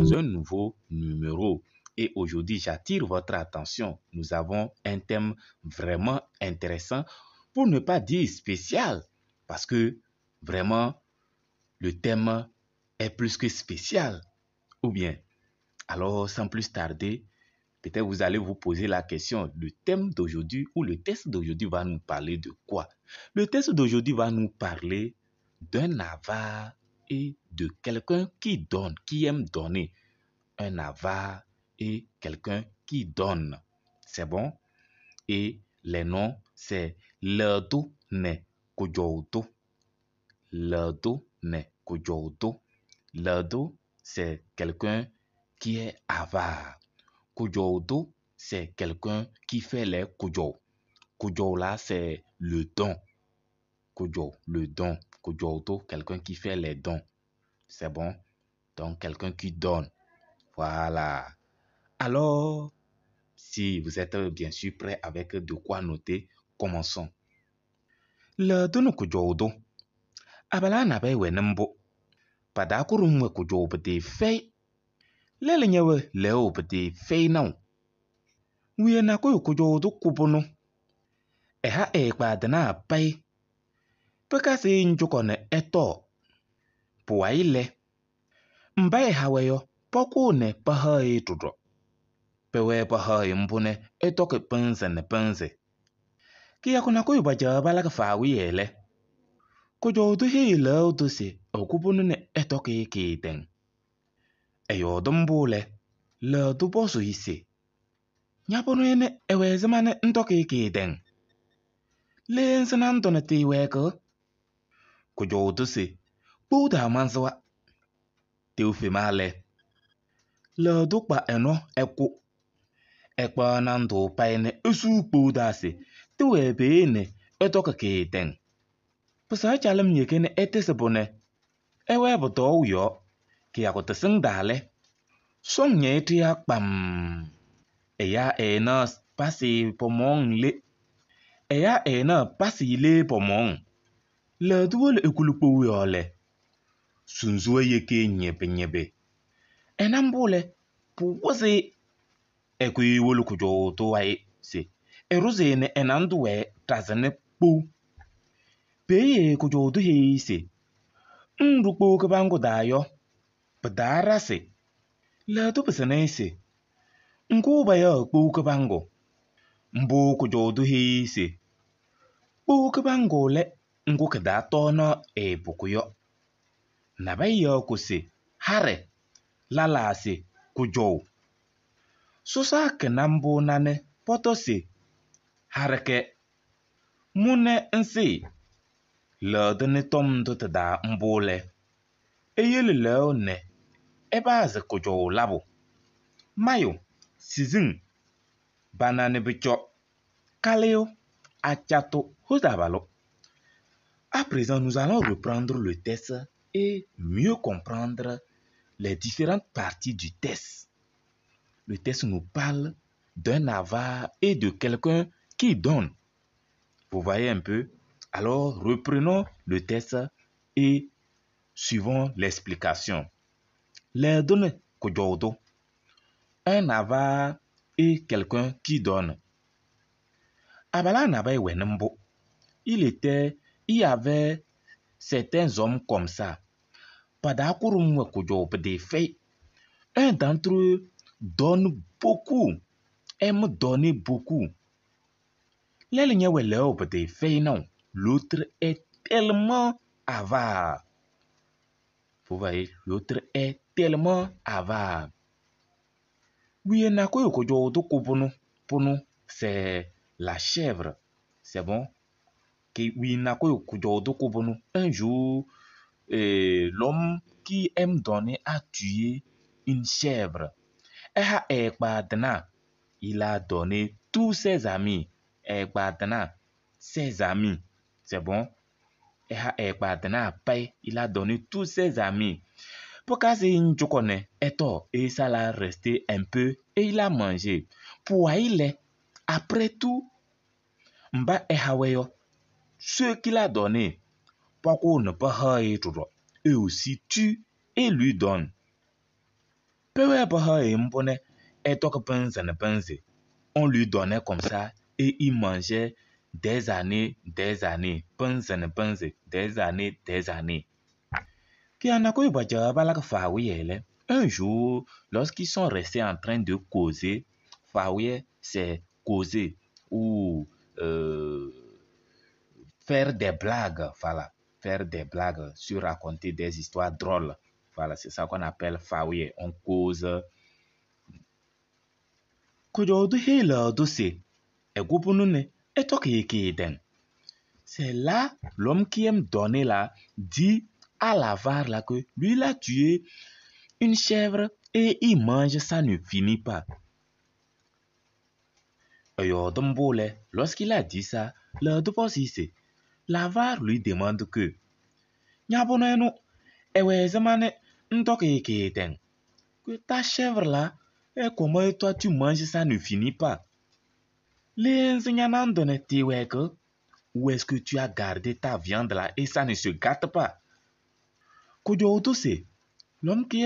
dans un nouveau numéro. Et aujourd'hui, j'attire votre attention. Nous avons un thème vraiment intéressant, pour ne pas dire spécial, parce que vraiment, le thème est plus que spécial. Ou bien, alors sans plus tarder, peut-être vous allez vous poser la question, le thème d'aujourd'hui ou le texte d'aujourd'hui va nous parler de quoi? Le texte d'aujourd'hui va nous parler d'un avare et de quelqu'un qui donne, qui aime donner. Un avare et quelqu'un qui donne. C'est bon? Et les noms, c'est Ledo ne Kojodo. Ledo ne Kojodo. Ledo, c'est quelqu'un qui est avare. Kojodo, c'est quelqu'un qui fait les kojo. Kojo là, c'est le don. Kojo, le don. Kojodo, quelqu'un qui fait les dons. C'est bon? Donc, quelqu'un qui donne. Voilà. Alors, si vous êtes bien sûr prêt avec de quoi noter, commençons. Le don kojodo. Abala na be we nembo. Padakuru mwe kojo bete fei. Lele nyewe leo bete fei nao. Wiye na koyo kojodo kubono. Eha e kwa dena pai. Pekase njoko ne eto. Puaile. Mbae haweyo poko ne pahae tudo. Pewe pahae mbune etoke penze ne penze. Kia kuna koyo baja balaka fawi ele. Kojodo hei leo dose okubono ne etoke keten. Eyo dombule. Le duboso ise. Nyabono ene ewezemane ntoke keten. Lense nando ne tiweko. Kojodo se. Buda manzwa. Teufe male. Le dukpa eno eku. Ekpa nando paene usu buda se. Tuwe ene etoke keten. Pasa chalem nyekene etesebone. Ewe boto uyo. Kia kote singdale. Song nye tia kpam. Eya ena pasi pomong le. Eya ena pasi le pomong. Le duol ekulupo uyo le. Sunzue yeke nyebe nyebe. Ena mbole puwose. Ekui wolu kujo toae se. Eruze ne enanduwe tazene pu. Peye kujo duhe se. Nrukpo kebango dayo. Padara se. Le dupesene se. Nkuba ya kpu kebango. Mbo kujo duhe se. Kpu kebango le nku keda tono e bukuyo. Nabai ya kuse hare lala se kujo. Sosa kenambo nane poto se hareke. Mune nsi. Le dene tom dote da mbole. Eyele leo ne. Eba ze kujo labo. Mayo, sizin. Banane bicho. Kaleo, achato, hosabalo. À présent, nous allons reprendre le test et mieux comprendre les différentes parties du test. Le test nous parle d'un avare et de quelqu'un qui donne. Vous voyez un peu? Alors, reprenons le test et suivons l'explication. Les données Kojodo. Un avare et quelqu'un qui donne. Abala Nabai Wenembo. Il y avait certains hommes comme ça. Padakurumwe Kojo Pdefei. Un d'entre eux donne beaucoup, aime donner beaucoup. L'autre est tellement avare. Vous voyez, l'autre est tellement avare. Oui, c'est la chèvre. C'est bon? Un jour, l'homme qui aime donner a tué une chèvre. Il a donné tous ses amis. Ses amis. C'est bon? Il a donné tous ses amis. Pourquoi c'est une chocone? Et ça l'a resté un peu et il a mangé. Pour il après tout, mba ehaweyo, ce qu'il a donné, pourquoi ne pas haïr toujours? Et aussi tu et lui donne. On lui donnait comme ça et il mangeait des années, des années, des années, des années. Un jour, lorsqu'ils sont restés en train de causer, c'est causer ou faire des blagues, voilà, faire des blagues, se raconter des histoires drôles. Voilà, c'est ça qu'on appelle faouye. On cause. C'est là, l'homme qui aime donner là, dit à l'avare là que lui il a tué une chèvre et il mange, ça ne finit pas. Lorsqu'il a dit ça, l'avare lui demande que que ta chèvre là, et comment toi tu manges, ça ne finit pas. Où est-ce que tu as gardé ta viande là et ça ne se gâte pas? L'homme qui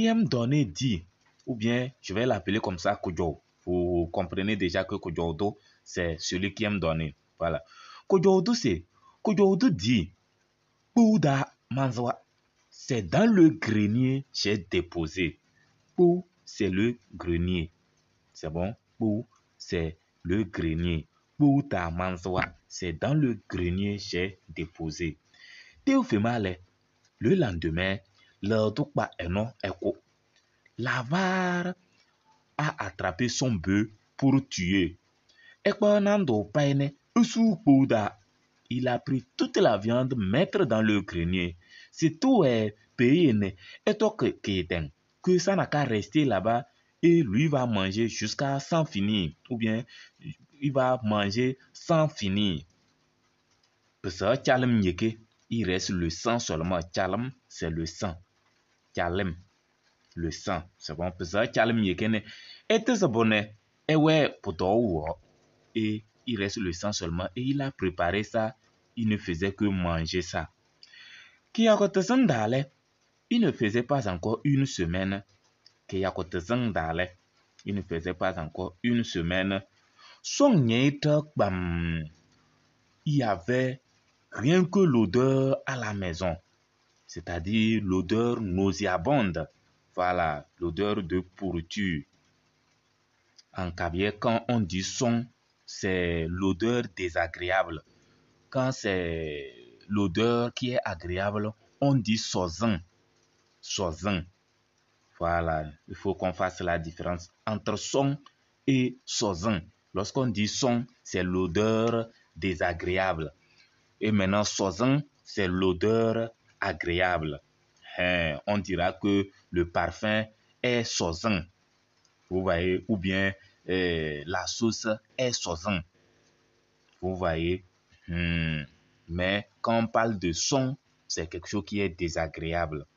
aime donner dit, ou bien je vais l'appeler comme ça Kodjo. Vous comprenez déjà que Kodjo c'est celui qui aime donner. Voilà. Kodjo dit, Bouda Manzoa, c'est dans le grenier j'ai déposé. Pou, c'est le grenier. C'est bon? Pou, c'est le grenier. Bouda Manzoa, c'est dans le grenier j'ai déposé. Théophile, le lendemain, l'avare a attrapé son bœuf pour tuer. Il a pris toute la viande, mettre dans le grenier. C'est tout est payé, et que ça n'a qu'à rester là-bas et lui va manger jusqu'à sans finir. Ou bien, il va manger sans finir. Il reste le sang seulement. Tchalem, c'est le sang. Tchalem, le sang. C'est bon. Et il reste le sang seulement. Et il a préparé ça. Il ne faisait que manger ça. Il ne faisait pas encore une semaine. Il ne faisait pas encore une semaine. Il y avait rien que l'odeur à la maison, c'est-à-dire l'odeur nauséabonde, voilà, l'odeur de pourriture. En Kabyè, quand on dit son, c'est l'odeur désagréable. Quand c'est l'odeur qui est agréable, on dit sozin, sozin. Voilà, il faut qu'on fasse la différence entre son et sozin. Lorsqu'on dit son, c'est l'odeur désagréable. Et maintenant, sozin, c'est l'odeur agréable. Hein, on dira que le parfum est sozin. Vous voyez, ou bien la sauce est sozin. Vous voyez. Mais quand on parle de son, c'est quelque chose qui est désagréable.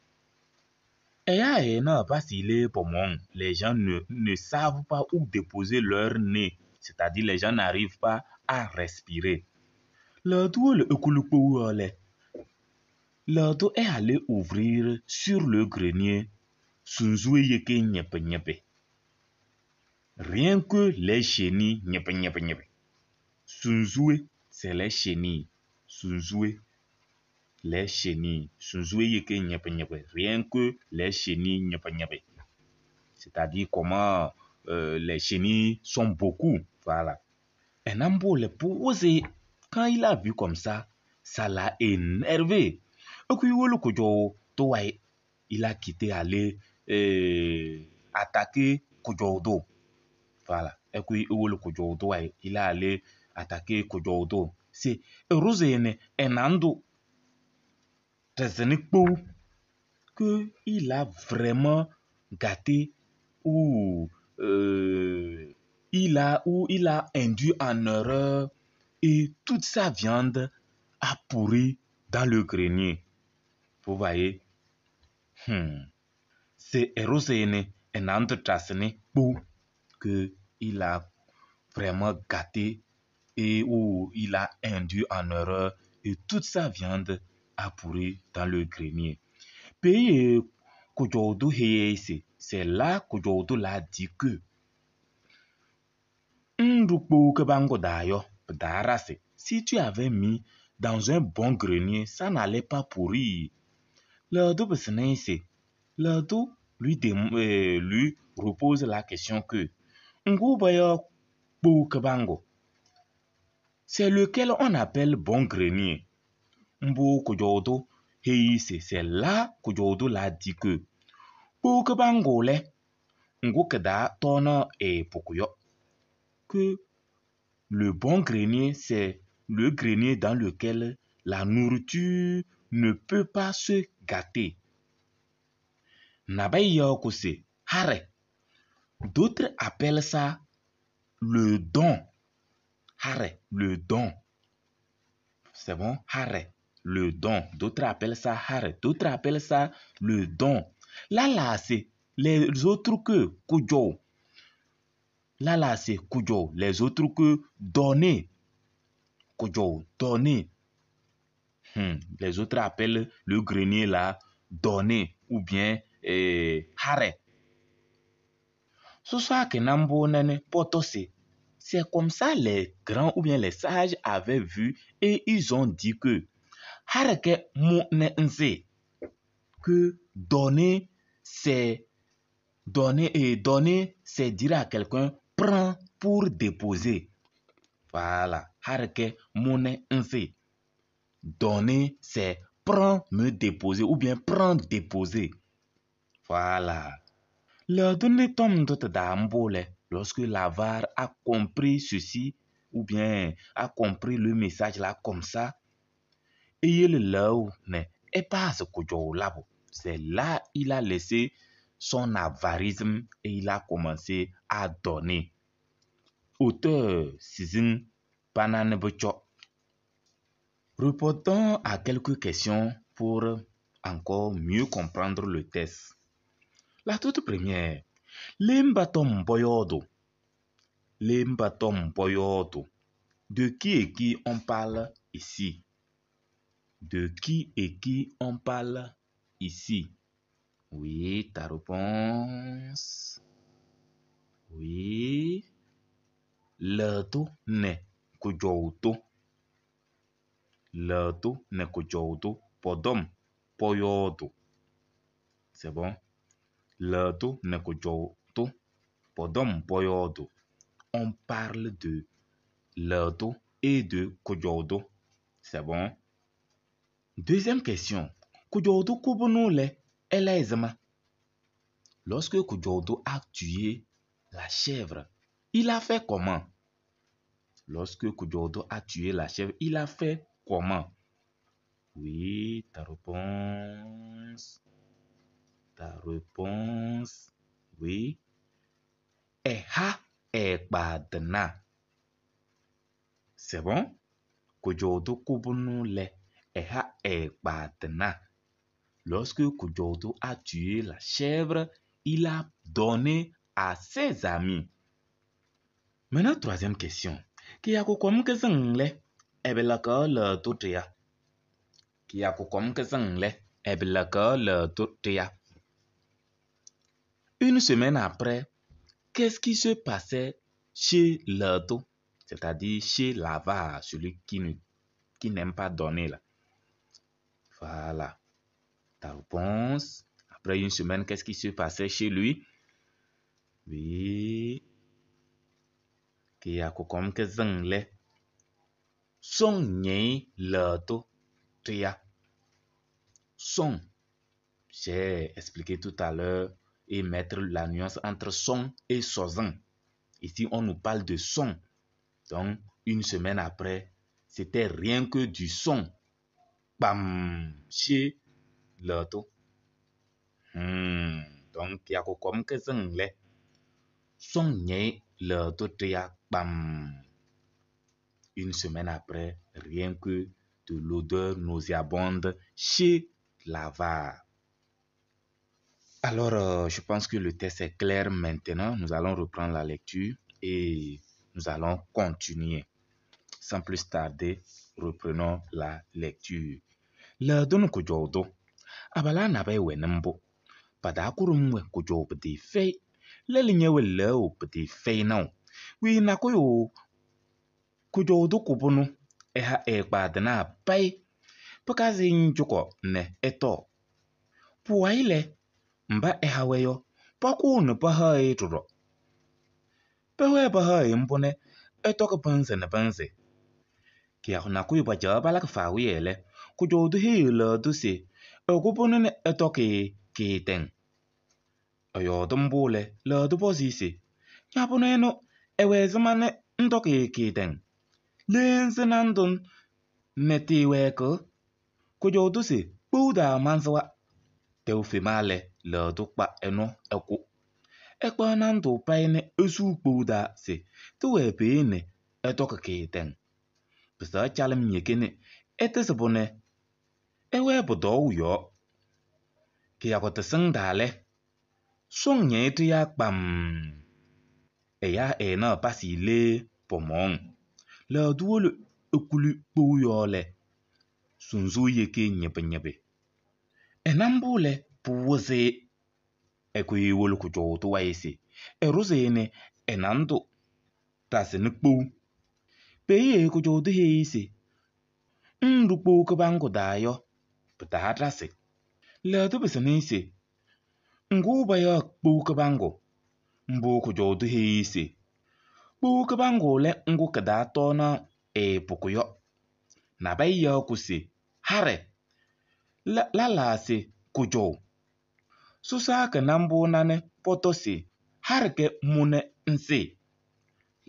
Et non, parce qu'il est pour moi, les gens ne savent pas où déposer leur nez. C'est-à-dire, les gens n'arrivent pas à respirer. L'auto est allé ouvrir sur le grenier. Rien que les chenilles. Sunzoué, c'est les chenilles. Sunzoué, les chenilles. Rien que les chenilles. C'est-à-dire comment les chenilles sont beaucoup. Voilà. Un ambo les posé. Quand il a vu comme ça, ça l'a énervé. Il a quitté aller attaquer Kodjodo. Voilà. Il a allé attaquer Kodjodo. C'est Rosene Enando que il a vraiment gâté ou il a induit en erreur. Et toute sa viande a pourri dans le grenier. Vous voyez? C'est Erosene que il a vraiment gâté et où il a induit en erreur et toute sa viande a pourri dans le grenier. Pays Kodjodo heyese, c'est là Kodjodo l'a dit que si tu avais mis dans un bon grenier, ça n'allait pas pourrir. L'ado lui repose la question que c'est lequel on appelle bon grenier. C'est là que Jodo l'a dit que que le bon grenier, c'est le grenier dans lequel la nourriture ne peut pas se gâter. D'autres appellent ça le don. Hare, le don. C'est bon? Hare, le don. D'autres appellent ça hare. D'autres appellent ça le don. Là, c'est les autres que Kujo. Là, c'est Kujo. Les autres que donner. Kujo, donner. Les autres appellent le grenier là, donner ou bien hare. Ce soir que Nambo nene potose. C'est comme ça les grands ou bien les sages avaient vu et ils ont dit que hareke mo ne nze, que donner c'est donner et donner c'est dire à quelqu'un prends pour déposer. Voilà, hareke mo ne nze. Donner c'est prends me déposer ou bien prends déposer. Voilà. Leur donner tom de dambole. Lorsque l'avare a compris ceci, ou bien a compris le message là comme ça, et il ne pas ce que c'est là il a laissé son avarisme et il a commencé à donner. Auteur Sizin Pananebocho. Répondons à quelques questions pour encore mieux comprendre le texte. La toute première. Lembatom boyodo. Lembatom boyodo. De qui et qui on parle ici? De qui et qui on parle ici? Oui, ta réponse. Oui. Leto ne kujoto. Leto ne kujoto. Podom boyodo. C'est bon? Leto ne kujoto. Podom boyodo. On parle de Leto et de Kujodo. C'est bon? Deuxième question. Kujodo kubono le elezema. Lorsque Kujodo a tué la chèvre, il a fait comment? Lorsque Kujodo a tué la chèvre, il a fait comment? Oui, ta réponse. Ta réponse. Oui. Eha ekpadna. C'est bon? Kujodo kubono le eha ekpadna. Lorsque Kujodo a tué la chèvre, il a donné à ses amis. Maintenant, troisième question. Une semaine après, qu'est-ce qui se passait chez Leto? C'est-à-dire chez l'avare, celui qui n'aime pas donner là. Voilà. Ta réponse. Après une semaine, qu'est-ce qui se passait chez lui? Oui. Son. J'ai expliqué tout à l'heure et mettre la nuance entre son et sozan. Ici, on nous parle de son. Donc, une semaine après, c'était rien que du son. Bam! Chez l'auto. Donc, il y a comme que son l'auto bam. Une semaine après, rien que de l'odeur nauséabonde chez l'avare. Alors, je pense que le test est clair maintenant. Nous allons reprendre la lecture et nous allons continuer. Sans plus tarder, reprenons la lecture. Le don kujodo. Abala nabe wenambo. Pataa kʋɖʋm wɛ kʋjɔʋ pɩtɩɩfɛyɩ. Lɛlʋ ñɛwɛɣ lɛɣʋ pɩtɩɩfɛyɩ naʋ. Wiye nakʋyʋ kʋjɔʋ tʋ kʋ-pʋnʋ ɛha ɛ-ɛgbaadɩnaa payɩ pɩkazɩ-ɩ cʋkɔ nɛ ɛtɔɔ. Pʋwayɩ lɛ, mba ɛha-wɛ yɔ, pakʋʋ nɛ pahaɣ-ɩ ɖɔɖɔ. Pɛwɛɛ pahaɣ-ɩ mbʋ nɛ ɛtɔkɩ pɩnzɩ nɛ pɩnzɩ. Kɩyakʋ nakʋyʋ pacaɣ palakɩ faawɩyɛ lɛ, kʋjɔʋ tʋ heyiɣ lɛɣtʋ se ɛkʋ pʋnʋ nɛ ɛtɔkɩ-ɩ kɩɩtɛŋ. Ɛyɔɔdɩ mbʋ lɛ, lɛɣtʋ pɔzɩ-ɩ se: ña-pʋnʋ ɛnʋ, ɛwɛ ɛzɩma nɛ ŋtɔkɩ-ɩ kɩɩtɛŋ? Le ŋsɩ nandʋ nɛ tɩɩwɛɛkɩɣ? Kʋjɔʋ tʋ se kpou taa mansɩwa. Tɛʋ fema lɛ, lɛɣtʋ kpa ɛnʋ ɛkʋ. Ɛkpaɣ nandʋ payɩ nɛ esuu kpou taa se tɩwɛɛ peeye nɛ ɛtɔkɩ kɩɩtɛŋ. Pɩsɛɣ calɩm yeke nɛ ɛtɩzɩ-pʋ nɛ ɛwɛɛ pʋ-tɔɔʋ yɔɔ. Kɩyakʋ tɩsɩŋ taa lɛ, sɔŋ ñɛyɩ ɖɩyaa kpamm. Ɛyaa ɛɛnaɣ pasɩ lee pɔmɔɔŋ. Lɛɣtʋ wolo ekuli kpou yɔɔ lɛ, sunzuuwee yeke ñɩbɩ ñɩbɩ. Ɛna mbʋ lɛ, pʋwɩzɩ-ɩ. Ɛkʋyɩ ewolo kʋjɔʋ tʋ wayɩ se ɛɖʋzɩ-ɩ nɛ ɛ-nandʋ tasɩnɩ kpou. Peeye kʋjɔʋ tʋ heyi-i se ŋŋɖʋ kpou kɩbaŋgʋ taa yɔ, pɩtaaɖasɩ. Lɛɣtʋ pɩsɩnɩ-ɩ se ŋgʋ payaɣ kpou kɩbaŋgʋ. Mbʋ kʋjɔʋ tʋ heyi-i se kpou kɩbaŋgʋ lɛ ŋgʋ kɩ-taa tɔɔnaɣ ɛɛpʋkʋ yɔ. Nabɛyɛ yaɣ-kʋ se haɖɛ, lɛlaa se kʋjɔʋ. Sɔsaa kɛnɛ mbʋ nanɛ pɔtɔ se haɖɛ kɛ mʋnɛ nsɩ.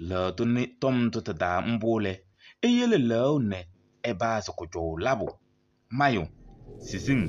Lɛɣtʋ nɩ tɔm ndʋ tɩ-taa mbʋ lɛ, eyele lɛɣʋ nɛ ɛpazɩ kʋjɔʋ labʋ. Mayʋ siziŋ.